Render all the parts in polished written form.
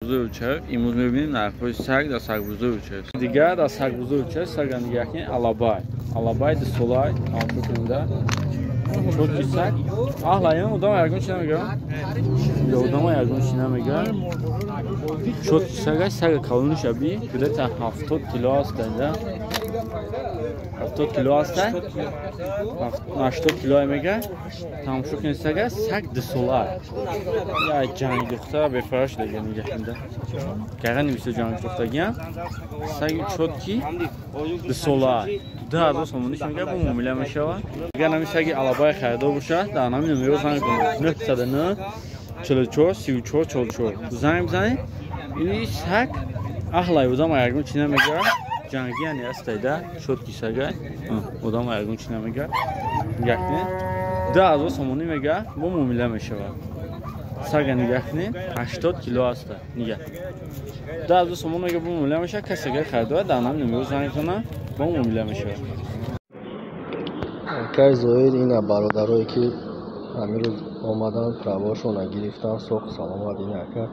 Сагбузори Учаев. Имрӯз мебинем нархҳои саг дар Сагбузори Учаев. Дигар дар Сагбузори Учаев сага нигоҳ кунед, алабай. Алабай дусолай, тамошо кунед. Чотки саг. Аҳлаям одам ягон чи намега? Ё одам ягон чи намега? Чотки сага, сага калониша би, где-то 70 кило аст, да? 70 кило аст, 80 кило мега. Тамошо кунед сага, саг дусола. Я ҷанг духта бефараш дега нигоҳ кунед. Гарани бисёр ҷанг духтагиам. Саги чотки дусола. 2000 сомониш мега, бо муомила мешавад. Агар нами саги алабай харидор бошад, дар нами номеро занг бизанед. 909 44 34 44 занг бизанед. Ин саг аҳлай одам ягон чи намега. Ҷангӣ яъне астайда, чотки сага. Одам ягон чи намега. Нигоҳ кунед. 2000 сомонӣ мега, бо муомила мешавад. Сага нигоҳ кунед, 80 кило аста. Нигоҳ. 2000 сомон мега, бо муомила мешавад. Касе агар харидор дар нами номеро занг бизанад, бо муомила мешавад. Акай Зоҳир, ина бародарое ки ҳамин рӯз омаданд, правошона гирифтанд, соқ саломат. Ин ака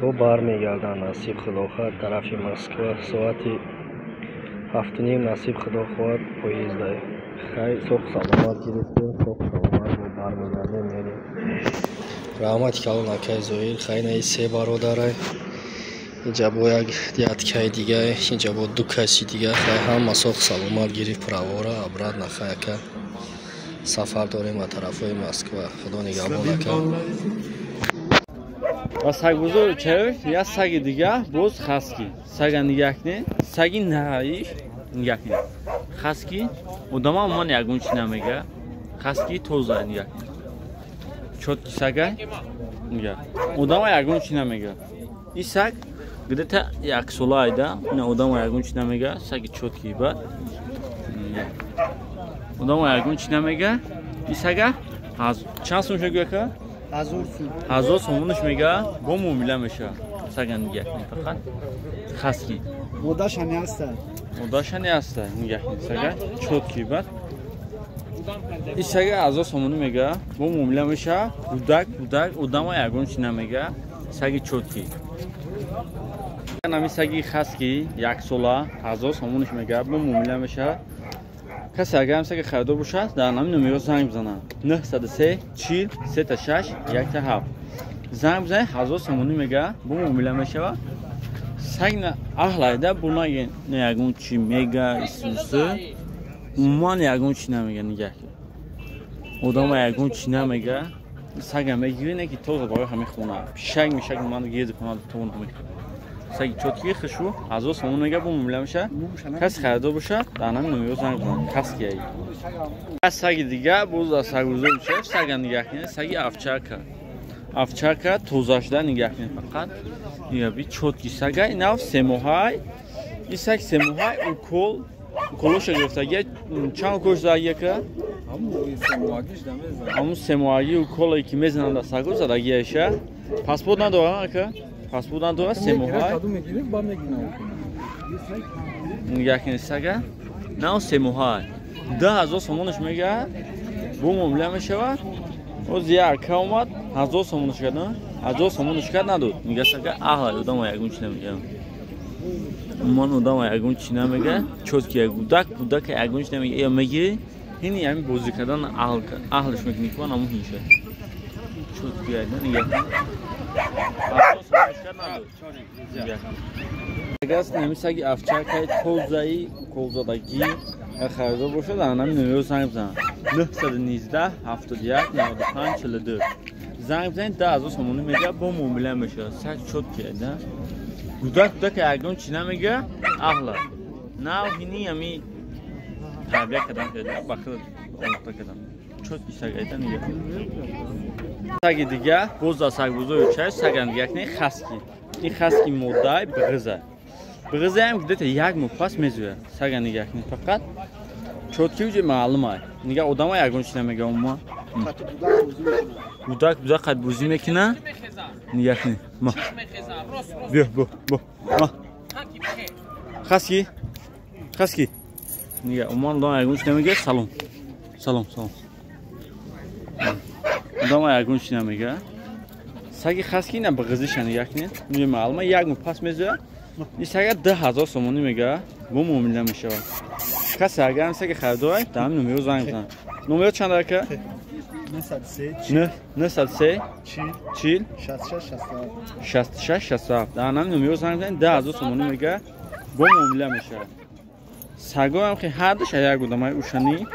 бо бармегарданд, насиб худо хоҳад, тарафи Москва соати 7:30, насиб худо хоҳад, поезда. Хай, соқ саломат гирифтем, соқ саломат бо бармегардем, мерем. Раҳмати калон, акай Зоҳир. Хай, инаи се бародарай, инҷа бо як дядькаи дига, инҷа бо ду каси дига. Хай, ҳама соқ саломат гирифт правора, обратно. Хай, ака, сафар дорем ба тарафҳои Москва. Худо нигаҳбон, ака. Ва Сагбузори Учаев як саги дига, боз хаски. Сага нигоҳ кунед, саги наиш нигоҳ кунед. Хаски одама умуман ягон чи намега. Хаски тоза нигоҳ кунед. Чотки сага нигоҳ. Одама ягон чи намега. Ин саг где-то як сола айда, ина одама ягон чи намега, саги чотки бад. Одама ягон чи намега. Ин сага чанд сум шуд ака? 1000 сомониш мега, бо муомила мешавад. Сага нигоҳ кунед фақат. Хаски. Модаша не аста. Модаша не аста. Нигоҳ кунед сага чотки бад. Ин сага 1000 сомонӣ мега, бо муомила мешавад. Гудак, гудак, одама ягон чи намега. Саги чотки. Нами саги хаски як сола 1000 сомониш мега, бо муомила мешавад. Касе агар ҳам саги харидор бошад, дар нами номеро занг бизанад. 903 40 36 17 занг бизанед, 1000 сомонӣ мега, бо муомила мешавад. Саг аҳлайда, бо на ягон чи мега, исусы умуман ягон чи намега. Нигоҳ кунед, одама ягон чи намега. Сага мегири, не ки тоза барои ҳамин хона пишак мешак ман гирди хона то намехӯрад. Саги чотки хишу 1000 сомон мега, бо муомила мешавад. Касе харидор бошад, дар нами номеро занг бизанад. Хаски ай. Саги дига боз дар Сагбузори Учаев сага нигоҳ кунед, саги овчарка. Овчарка тоза шуда нигоҳ кунед фақат. Нигоҳ би чотки сага, инав семоҳай. Ин саг семоҳай, укол, уколоша гирифтагия. Чанд укол задаги ака? Ҳамун семоҳагӣ уколе ки мезананд дар сагу задагиаша. Паспорт надорад ака? Паспорт надорад, семоҳай. Нигоҳ кунед сага. Нав семоҳай. 2000 сомониш мега, бо муомила мешавад. Оз як ака омад, 1000 сомониш кард, на? 1000 сомониш кард, надод. Нигоҳ сага аҳлай, одама ягон чи намега. Умуман одама ягон чи намега. Чотки як гудак, гудака ягон чи намега. Ё мегири, ҳини ҳамин бозӣ кардан аҳлаш мекунӣ, ки ман ҳамун ҳинша. Чотки айда нигоҳ кунед. 1000 сомониш кард, надод. Нигоҳ кунед. Агар нами саги овчаркаи тозаи уколзадагӣ харидор бошад, дар нами номеро занг бизанад. 919 71 95 42 занг бизанед, 10000 сомонӣ мега, бо муомила мешавад. Саг чотки айда. Гудак, гудака ягон чи намега, аҳла. Нав ҳини ҳами тарбия кардан карда, ба худ омӯхта кардан. Чотки саг айда нигоҳ. Саги дига боз дар Сагбузори Учаев сага нигоҳ кунед, хаски. Ин хаски модаи бғиза. Бғизаям где-то як моҳ пас мезӯяд. Сага нигоҳ кунед фақат. Чотки уҷи маълум ай. Нигоҳ, одама ягон чи намега умуман. Гудак, гудак қад бозӣ мекунад. Нигоҳ кунед. Ма. Биё, бо, бо. Ма. Хаски. Хаски. Нигоҳ, умуман одама ягон чи намега. Салом. Салом, салом. Одама ягон чи намега. Саги хаски на бағизиша нигоҳ кунед. Муи маълума як моҳ пас мезояд. Ин сага 2000 сомонӣ мега, бо муомила мешавад. Касе агар ин саги харидорад, дар ҳамин номеро занг бизанад. Номеро чанд ака? 903 903 40 66 67 66 67. Дар ҳамин номеро занг бизанед, 10000 сомонӣ мега, бо муомила мешавад. Сагоам ки ҳар душа як будам, ай ушани,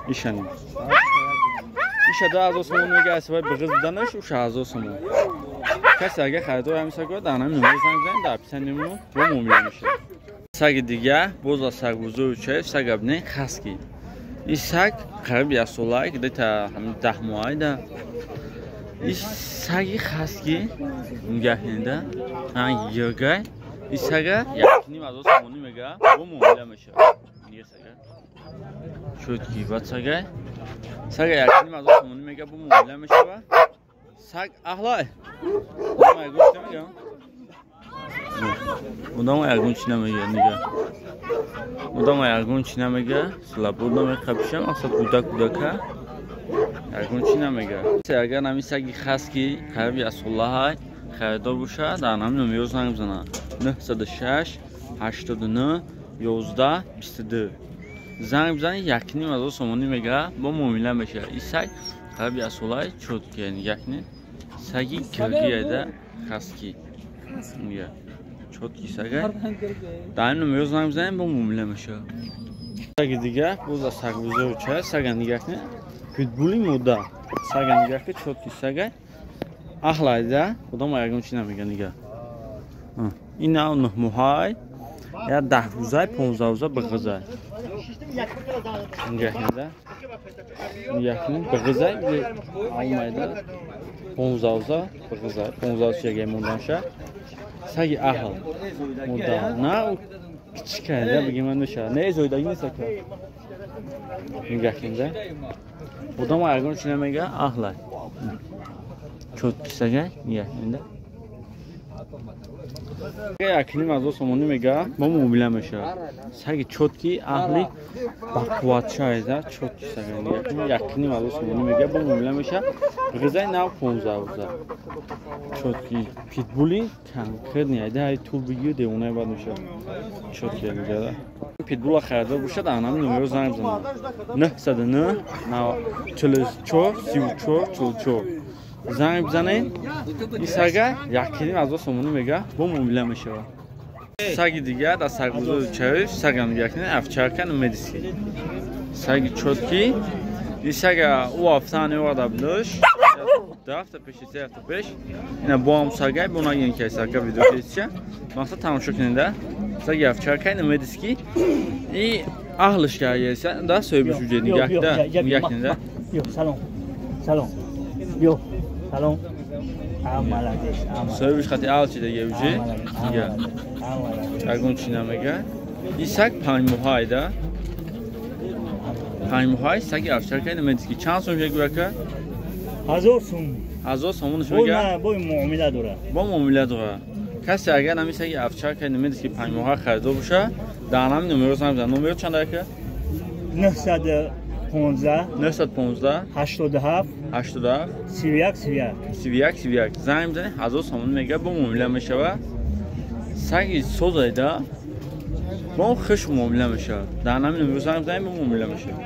ишани. Иша 2000 сомон мега, аз сабаби бағиз буданаш уша 1000 сомон. Касе агар харидор ҳамин сагро дар ҳамин номеро занг бизанед, дар описании мо бо муомила мешавад. Саги дига боз аз сагбузои чаев сага бинед хаски. Ин саг қариб як сола, где-то ҳамин 10 моҳ да. Ин саги хаски нигоҳ кунед, ранги гиргай. Ин сага 1500 сомонӣ мега, бо муомила мешавад. Нига сага. Чӯтки бад сагай. Сага 1500 сомонӣ мега, бо муомила мешавад. Саг аҳлай. Одам ягон чи намега? Одам ягон чи намега, нига. Одам ягон чи намега, слабо намеқапиша, мақсад гудак гудака. Ягон чи намега. Агар ҳамин саги хаски қариб як солаҳай харидор бошад, дар ҳамин номеро занг бизанад. 906 89 11 22. Занг бизанед, 1500 сомонӣ мега, бо муомила мешавад. Ин саг қариб як солаҳай чӯтки, нигоҳ кунед. Саги киргияда хаски. Нигоҳ. Чӯтки сага. Дар ин номеро занг бизанед, бо муомила мешавад. Саги дига боз аз сагбузои чай сага нигоҳ кунед. Питбули мода. Сага нигоҳ кунед, чӯтки сага. Аҳлайда, одам ягон чи намега, нигоҳ. Ин нав 9 моҳай, я 10 рӯзай, 15 рӯза бағизай. Нигоҳ кунед, нигоҳ кунед, бағизай, омайда 15 рӯза бағизай, 15 рӯза ягай монданша. Саги аҳл мода, на кичикайда бигем ман мешавад. Не зоидаги нест ака. Нигоҳ кунед, одам ягон чи намега, аҳлай. Чӯтки сагай, нигоҳ кунед. 1500 сомонӣ мега, бо муомила мешавад. Саги чӯтки аҳли бақувватшаеда, чӯтки сага нигоҳ кунед, 1500 сомонӣ мега, бо муомила мешавад. Ғизаи нав 15 рӯза. Чӯтки питбули конкретный айда, ай тул бигир девонаи бад мешавад. Чӯтки мега. Питбула харидор бошад, дар ҳамин номеро занг бизанад. 909 44 34 44. Занг бизанед, ин сага 1500 сомонӣ мега, бо муомила мешавад. Саги дига дар сагбузои чаев сага нигоҳ кунед, овчарка немецкий. Саги чӯтки. Ин сага ӯ ҳафта неоварда будаш. 2 ҳафта пеш, 3 ҳафта пеш. Ина бо ҳам сагай, бо нагин ки сага видео кесча. Мақсад тамошо кунед, саги овчарка немецкий. И аҳлиш каргеса, да соҳибиш уҷе нигоҳ кунед, нигоҳ кунед. Ё, салом. Салом. Ё. Салом. Молодец. Соҳибиш хати аҳл чи дега уҷе? Нигоҳ. Ягон чи намега. Ин саг 5 моҳай да. 5 моҳай саги овчарка немецкий. Чанд сом мегӯ ака? 1000 сом. 1000 сомонаш мега? Бо муомила дорад. Бо муомила дорад. Касе агар ҳамин саги овчарка немецкий 5 моҳа харидор бошад, дар ҳамин номеро занг бизанад. Номеро чанд ака? 915 915 87 87 31 31 31 31. Занг бизанед, 1000 сомонӣ мега, бо муомила мешавад. Саги созайда бо хуш муомила мешавад. Дар ҳамин номеро занг бизанед, бо муомила мешавад.